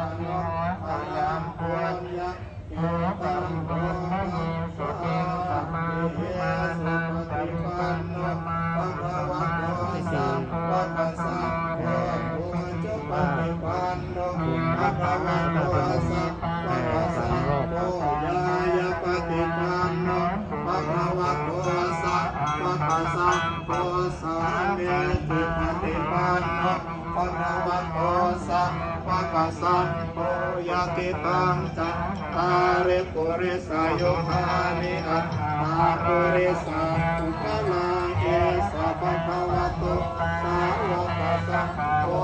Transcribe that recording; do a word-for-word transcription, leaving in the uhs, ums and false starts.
Ayaṃ puññakkhettaṃ brahmāhi sutiṃ samādhimānantarikañca bhagavato sāvakasaṅgho, ujupaṭipanno bhagavato sāvakasaṅgho, ñāyapaṭipanno bhagavato sāvakasaṅgho, sāmīcipaṭipanno bhagavato sāvakasaṅgho, yadidaṃ cattāri purisayugāni aṭṭha purisapuggalā, esa bhagavato sāvakasaṅgho,